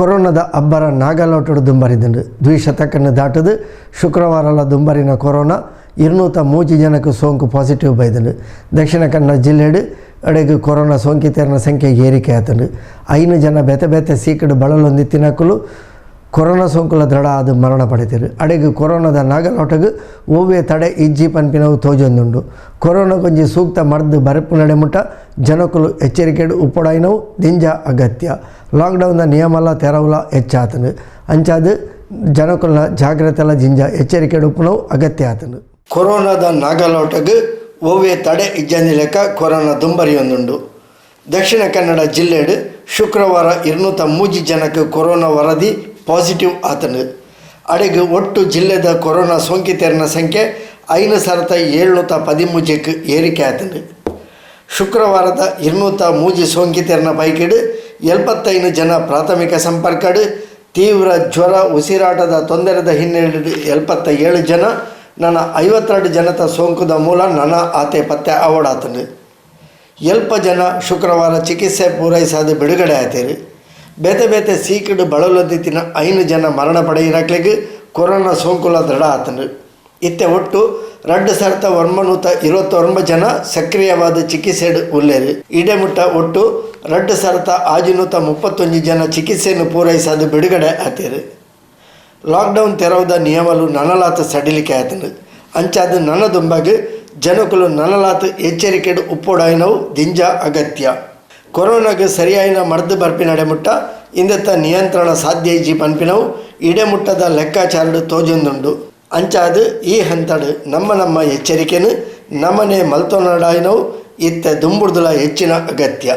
ಕೊರೋನಾದ ಅಬ್ಬರ ನಾಗಾಲೋಟಡ್ ದುಂಬರಿದ್ಂಡ್. ದ್ವಿಶತಕನ್ ದಾಟುದು ಶುಕ್ರವಾರಲ ದುಂಬರಿನ ಕೊರೋನಾ 203 ಜನಕ್ಕೆ ಸೋಂಕು ಪಾಸಿಟಿವ್ ಬೈದ್ಂಡ್. ದಕ್ಷಿಣ ಕನ್ನಡ ಜಿಲ್ಲೆಡ್ ಅಡೆಗ್ ಕೊರೋನಾ ಸೋಂಕಿತೆರ್ನ ಸಂಖ್ಯೆ ಏರಿಕೆ ಆತುಂಡು. 5 ಜನ ಬೇತೆ ಬೇತೆ ಸೀಕಡ್ ಬಳಲೊಂದಿತ್ತಿನಕುಲು ಕೊರೋನಾ ಸೋಂಕುಲ ದೃಢ ಆದ್ ಮರಣ ಪಡೆತೆರ್. ಅಡೆಗ್ ಕೊರೋನಾದ ನಾಗಲೋಟಗ್ ಒವ್ವೇ ತಡೆ ಇಜ್ಜಿ ಪನ್ಪಿನವು ತೋಜೊಂದುಂಡು. ಕೊರೋನಾಗೊಂಜಿ ಸೂಕ್ತ ಮರ್ದ್ ಬರಪು ನಡೆಮುಟ್ಟ ಜನಕುಲು ಎಚ್ಚರಿಕೆಡ್ ಉಪ್ಪೊಡಾಯಿನವು ದಿಂಜ ಅಗತ್ಯ. ಲಾಕ್ಡೌನ್ ನಿಯಮಲ ತೆರವುಲ ಹೆಚ್ಚಾತುಂಡು. ಅಂಚಾದ್ ಜನಕುಲ್ನ ಜಾಗ್ರತೆಲ ದಿಂಜ ಎಚ್ಚರಿಕೆಡ್ ಉಪ್ಪುನವು ಅಗತ್ಯ ಆತುಂಡು. ಕೊರೋನಾದ ನಾಗಲೋಟಗ್ ಒವ್ವೇ ತಡೆ ಇಜ್ಜಂದಿಲೆಕ ಕೊರೋನಾ ದುಂಬರಿಯೊಂದುಂಡು. ದಕ್ಷಿಣ ಕನ್ನಡ ಜಿಲ್ಲೆಡ್ ಶುಕ್ರವಾರ 203 ಜನಕ್ಕೆ ಕೊರೋನಾ ವರದಿ ಪಾಸಿಟಿವ್ ಆತುಂಡು. ಅಡೆಗ್ ಒಟ್ಟು ಜಿಲ್ಲೆದ ಕೊರೋನಾ ಸೋಂಕಿತೆರ್ನ ಸಂಖ್ಯೆ 5713ಕ್ಕೆ ಏರಿಕೆ ಆತುಂಡು. ಶುಕ್ರವಾರದ 203 ಸೋಂಕಿತೆರ್ನ ಪೈಕಿಡ್ 75 ಜನ ಪ್ರಾಥಮಿಕ ಸಂಪರ್ಕಡ್, ತೀವ್ರ ಜ್ವರ ಉಸಿರಾಟದ ತೊಂದರೆದ ಹಿನ್ನೆಲೆಡ್ 77 ಜನ, ನನ 52 ಜನತ ಸೋಂಕುದ ಮೂಲ ನನ ಆತೆ ಪತ್ತೆ ಆವೊಡಾತುಂಡು. 70 ಜನ ಶುಕ್ರವಾರ ಚಿಕಿತ್ಸೆ ಪೂರೈಸಾದ್ ಬಿಡುಗಡೆ ಆತೆರ್. ಬೇತೆ ಬೇತೆ ಸೀಕಡ್ ಬಳಲೊಂದಿತ್ತಿನ 5 ಜನ ಮರಣ ಪಡೆಯಿನಕ್ಲೆಗ್ ಕೊರೋನಾ ಸೋಂಕುಲ ದೃಢ ಆತುಂಡು. ಇತ್ತೆ ಒಟ್ಟು 2929 ಜನ ಸಕ್ರಿಯವಾದ್ ಚಿಕಿತ್ಸೆಡ್ ಉಲ್ಲೆರ್. ಇಡೆಮುಟ್ಟ ಒಟ್ಟು 2631 ಜನ ಚಿಕಿತ್ಸೆನ್ ಪೂರೈಸಾದ್ ಬಿಡುಗಡೆ ಆತೆರ್. ಲಾಕ್ಡೌನ್ ತೆರವುದ ನಿಯಮಲು ನನಲಾತ್ ಸಡಿಲಿಕೆ ಆತುಂಡು. ಅಂಚಾದ್ ನನ ದುಂಬಗ್ ಜನಕುಲು ನನಲಾತ್ ಎಚ್ಚರಿಕೆಡ್ ಉಪ್ಪೊಡಾಯಿನವು ದಿಂಜ ಅಗತ್ಯ. ಕೊರೋನಾಗ್ ಸರಿಯಾಯಿನ ಮರ್ದ್ ಬರ್ಪಿನಡೆ ಮುಟ್ಟ ಇಂದೆತ ನಿಯಂತ್ರಣ ಸಾಧ್ಯ ಇಜ್ಜಿ ಪನ್ಪಿನವು ಇಡೆಮುಟ್ಟದ ಲೆಕ್ಕಾಚಾರಡ್ ತೋಜೊಂದುಂಡು. ಅಂಚಾದ್ ಈ ಹಂತಡ್ ನಮ್ಮ ನಮ್ಮ ಎಚ್ಚರಿಕೆನ್ ನಮನೆ ಮಲ್ತೊನೊಡಾಯಿನವು ಇತ್ತೆ ದುಂಬುರ್ದುಲ ಹೆಚ್ಚಿನ ಅಗತ್ಯ.